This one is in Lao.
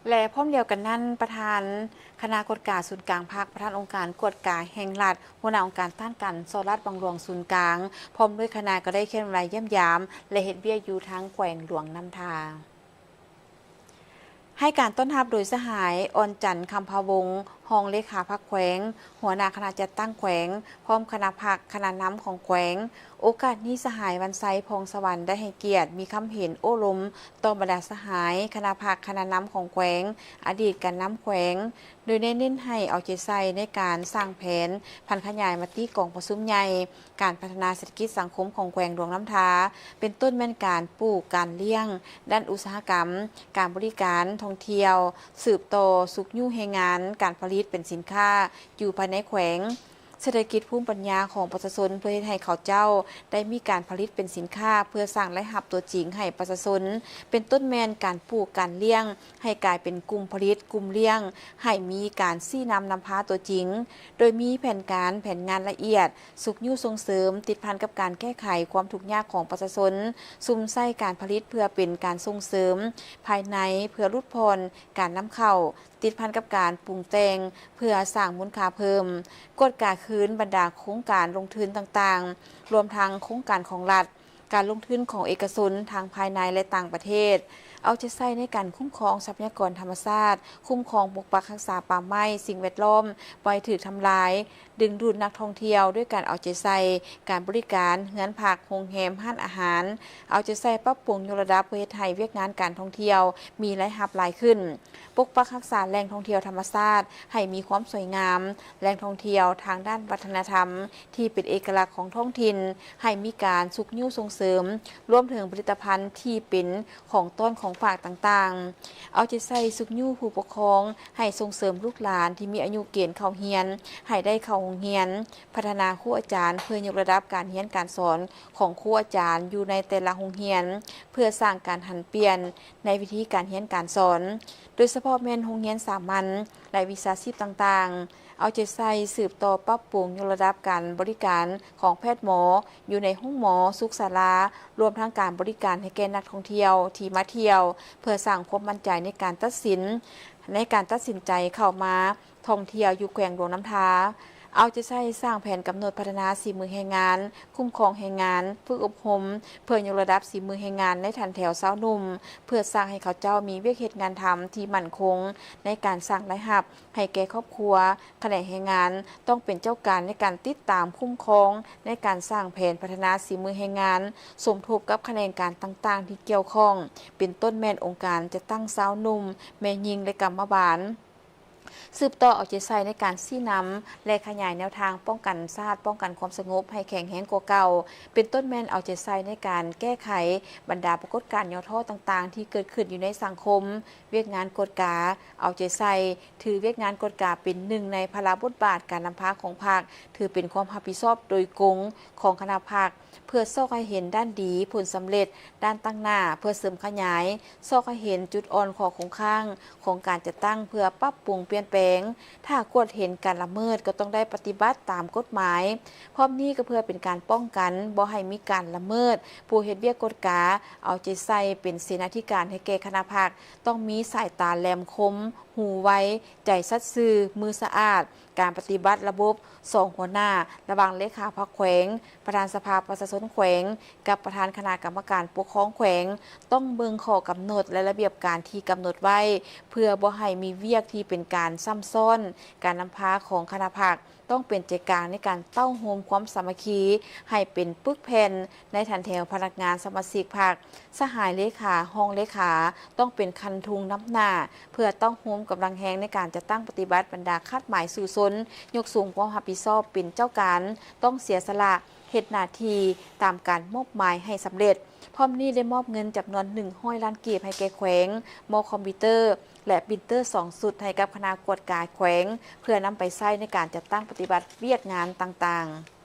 ແລະ ພ້ອມດຽວກັນນັ້ນ, ປະທານຄະນະກວດກາສູນກາງພັກ, ປະທານອົງການກວດກາແຫ່ງລັດ, ຫົວໜ້າອົງການຕ້ານການສໍ້ລາດບັງຫຼວງສູນກາງ ພ້ອມດ້ວຍຄະນະ ກໍໄດ້ເຄື່ອນໄຫວຢ້ຽມຢາມ ແລະ ເຮັດວຽກຢູ່ທາງແຂວງຫຼວງນ້ຳທາ. ໃຫ້ການຕ້ອນຮັບໂດຍສະຫາຍ ອ່ອນຈັນ ຄຳພາວົງ ຮອງເລຂາພັກແຂວງ, ຫົວໜ້າຄະນະຈັດຕັ້ງແຂວງ, ພ້ອມຄະນະພັກ, ຄະນະນຳຂອງແຂວງ. ໂອກາດນີ້ ສະຫາຍ ວັນໄຊ ຜ່ອງສະຫວັນ ໄດ້ໃຫ້ກຽດມີຄຳເຫັນໂອ້ລົມຕໍ່ບັນດາສະຫາຍຄະນະພັກ, ຄະນະນຳຂອງແຂວງ, ອະດີດການນຳແຂວງ, ໂດຍໄດ້ເນັ້ນໃຫ້ເອົາໃຈໃສ່ໃນການສ້າງແຜນຜັນຂະຫຍາຍມະຕິກອງປະຊຸມໃຫຍ່ ການພັດທະນາເສດຖະກິດສັງຄົມຂອງແຂວງຫຼວງນ້ຳທາ, ເປັນຕົ້ນແມ່ນການປູກ, ການລ້ຽງ, ດ້ານອຸດສາຫະກຳ, ການບໍລິການ, ທ່ອງທ່ຽວ, ສືບຕໍ່ຊຸກຍູ້ແຮງງານການຜະລິດເປັນສິນຄ້າຢູ່ພາຍໃນແຂວງ, ເສດຖະກິດພູມປັນຍາຂອງປະຊາຊົນ ເພື່ອເຮັດໃຫ້ເຂົາເຈົ້າໄດ້ມີການຜະລິດເປັນສິນຄ້າ ເພື່ອສ້າງລາຍຮັບຕົວຈິງໃຫ້ປະຊາຊົນ, ເປັນຕົ້ນແມ່ນການປູກ, ການລ້ຽງ ໃຫ້ກາຍເປັນກຸ່ມຜະລິດ, ກຸ່ມລ້ຽງ, ໃຫ້ມີການຊີ້ນຳນຳພາຕົວຈິງ, ໂດຍມີແຜນການ, ແຜນງານລະອຽດ, ຊຸກຍູ້ສົ່ງເສີມ ຕິດພັນກັບການແກ້ໄຂຄວາມທຸກຍາກຂອງປະຊາຊົນ, ສຸມໃສ່ການຜະລິດເພື່ອເປັນການສົ່ງເສີມພາຍໃນ ເພື່ອຫຼຸດຜ່ອນການນຳເຂົ້າ, ຕິດພັນກັບການປຸງແຕ່ງເພື່ອສ້າງມູນຄ່າເພີ່ມ, ກວດກາຄືນບັນດາໂຄງການລົງທຶນຕ່າງໆ, ລວມທັງໂຄງການຂອງລັດ, ການລົງທຶນຂອງເອກະຊົນທັງພາຍໃນ ແລະ ຕ່າງປະເທດ, ເອົາໃຈໃສ່ໃນການຄຸ້ມຄອງຊັບພະຍາກອນທຳມະຊາດ, ຄຸ້ມຄອງປົກປັກຮັກສາປ່າໄມ້, ສິ່ງແວດລ້ອມ, ບໍ່ໃຫ້ຖືກທຳລາຍ, ດຶງດູດນັກທ່ອງທ່ຽວດ້ວຍການເອົາໃຈໃສ່ການບໍລິການເຮືອນພັກ, ໂຮງແຮມ, ຮ້ານອາຫານ, ເອົາໃຈໃສ່ປັບປຸງຍົກລະດັບເພື່ອເຮັດໃຫ້ວຽກງານການທ່ອງທ່ຽວມີລາຍຮັບຫຼາຍຂຶ້ນ, ປົກປັກຮັກສາແຫຼ່ງທ່ອງທ່ຽວທຳມະຊາດໃຫ້ມີຄວາມສວຍງາມ, ແຫຼ່ງທ່ອງທ່ຽວທາງດ້ານວັດທະນະທຳ ທີ່ເປັນເອກະລັກຂອງທ້ອງຖິ່ນ ໃຫ້ມີການຊຸກຍູ້ສົ່ງເສີມ, ລວມເຖິງຜະລິດຕະພັນທີ່ເປັນຂອງຕ້ອນຂອງຝາກຕ່າງໆ. ເອົາໃຈໃສ່ຊຸກຍູ້ຜູ້ປົກຄອງໃຫ້ສົ່ງເສີມລູກຫຼານທີ່ມີອາຍຸເກນເຂົ້າຮຽນ ໃຫ້ໄດ້ເຂົ້າໂຮງຮຽນ, ພັດທະນາຄູອາຈານເພື່ອຍົກລະດັບການຮຽນການສອນຂອງຄູອາຈານຢູ່ໃນແຕ່ລະໂຮງຮຽນ ເພື່ອສ້າງການຫັນປ່ຽນໃນວິທີການຮຽນການສອນ, ໂດຍສະເພາະແມ່ນໂຮງຮຽນສາມັນ ແລະ ວິຊາຊີບຕ່າງໆ. ເອົາໃຈໃສ່ສືບຕໍ່ປັບປຸງຍົກລະດັບການບໍລິການຂອງແພດໝໍຢູ່ໃນໂຮງໝໍ, ສຸກສາລາ, ລວມທັງການບໍລິການໃຫ້ແກ່ນັກທ່ອງທ່ຽວທີ່ມາທ່ຽວ ເພື່ອສ້າງຄວາມໝັ້ນໃຈໃນການຕັດສິນ, ໃນການຕັດສິນໃຈເຂົ້າມາທ່ອງທ່ຽວຢູ່ແຂວງຫຼວງນ້ຳທາ. ເອົາໃຈໃສ່ສ້າງແຜນກຳນົດພັດທະນາສີມືແຮງງານ, ຄຸ້ມຄອງແຮງງານ, ຝຶກອົບຮົມ ເພື່ອຍົກລະດັບສີມືແຮງງານໃນຖັນແຖວຊາວໜຸ່ມ, ເພື່ອສ້າງໃຫ້ເຂົາເຈົ້າມີວຽກເຮັດງານທຳທີ່ໝັ້ນຄົງໃນການສ້າງລາຍຮັບ ໃຫ້ແກ່ຄອບຄົວ. ຂະແໜງແຮງງານຕ້ອງເປັນເຈົ້າການໃນການຕິດຕາມ, ຄຸ້ມຄອງ, ໃນການສ້າງແຜນພັດທະນາສີມືແຮງງານ, ສົມທົບກັບຂະແໜງການຕ່າງໆທີ່ກ່ຽວຂ້ອງ, ເປັນຕົ້ນແມ່ນອົງການຈັດຕັ້ງຊາວໜຸ່ມ, ແມ່ຍິງ ແລະ ກຳມະບານ. ສືບຕໍ່ເອົາໃຈໃສ່ໃນການຊີ້ນຳ ແລະ ຂະຫຍາຍແນວທາງປ້ອງກັນຊາດ, ປ້ອງກັນຄວາມສະຫງົບໃຫ້ແຂງແຮງກວ່າເກົ່າ, ເປັນຕົ້ນແມ່ນເອົາໃຈໃສ່ໃນການແກ້ໄຂບັນດາປາກົດການຫຍໍ້ທໍ້ຕ່າງໆທີ່ເກີດຂຶ້ນຢູ່ໃນສັງຄົມ. ວຽກງານກວດກາ ເອົາໃຈໃສ່ ຖືວຽກງານກວດກາເປັນໜຶ່ງໃນພາລະບົດບາດການນຳພາຂອງພັກ, ຖືເປັນຄວາມຮັບຜິດຊອບໂດຍກົງຂອງຄະນະພັກ ເພື່ອຊອກໃຫ້ເຫັນດ້ານດີ, ຜົນສຳເລັດ, ດ້ານຕັ້ງໜ້າ ເພື່ອເສີມຂະຫຍາຍ, ຊອກໃຫ້ເຫັນຈຸດອ່ອນ, ຂໍ້ຄົງຄ້າງຂອງການຈັດຕັ້ງ ເພື່ອປັບປຸງປ່ຽນແປງ. ຖ້າກວດເຫັນການລະເມີດ ກໍຕ້ອງໄດ້ປະຕິບັດຕາມກົດໝາຍ. ພ້ອມນີ້ກໍເພື່ອເປັນການປ້ອງກັນບໍ່ໃຫ້ມີການລະເມີດ, ຜູ້ເຮັດວຽກກວດກາເອົາໃຈໃສ່ເປັນເສນາທິການໃຫ້ແກ່ຄະນະພັກ ຕ້ອງມີສາຍຕາແຫຼມຄົມ, ຫູໄວ, ໃຈສັດຊື່, ມືສະອາດ. ການປະຕິບັດລະບົບສອງຫົວໜ້າ ລະຫວ່າງເລຂາພັກແຂວງ, ປະທານສະພາປະຊາຊົນແຂວງ ກັບປະທານຄະນະກຳມະການປົກຄອງແຂວງ ຕ້ອງເບິ່ງຂໍ້ກຳນົດ ແລະ ລະບຽບການທີ່ກຳນົດໄວ້ ເພື່ອບໍ່ໃຫ້ມີວຽກທີ່ເປັນການຊ້ຳຊ້ອນ. ການນຳພາຂອງຄະນະພັກ ຕ້ອງເປັນໃຈກາງໃນການເຕົ້າໂຮມຄວາມສາມັກຄີໃຫ້ເປັນປຶກແຜ່ນໃນຖັນແຖວພະນັກງານສະມາຊິກພັກ. ສະຫາຍເລຂາ, ຮອງເລຂາ ຕ້ອງເປັນຄັນທຸງນຳໜ້າ ເພື່ອເຕົ້າໂຮມກຳລັງແຮງໃນການຈັດຕັ້ງປະຕິບັດບັນດາຄາດໝາຍສູ້ຊົນ, ຍົກສູງຄວາມຮັບຜິດຊອບເປັນເຈົ້າການ, ຕ້ອງເສຍສະຫຼະເຮັດໜ້າທີ່ຕາມການມອບໝາຍໃຫ້ສຳເລັດ. ພ້ອມນີ້ໄດ້ມອບເງິນຈຳນວນໜຶ່ງຮ້ອຍລ້ານກີບໃຫ້ແກ່ແຂວງ, ມອບຄອມພິວເຕີ ແລະ ປຣິນເຕີສອງຊຸດໃຫ້ກັບຄະນະກວດກາແຂວງ ເພື່ອນຳໄປໃຊ້ໃນການຈັດຕັ້ງປະຕິບັດວຽກງານຕ່າງໆ.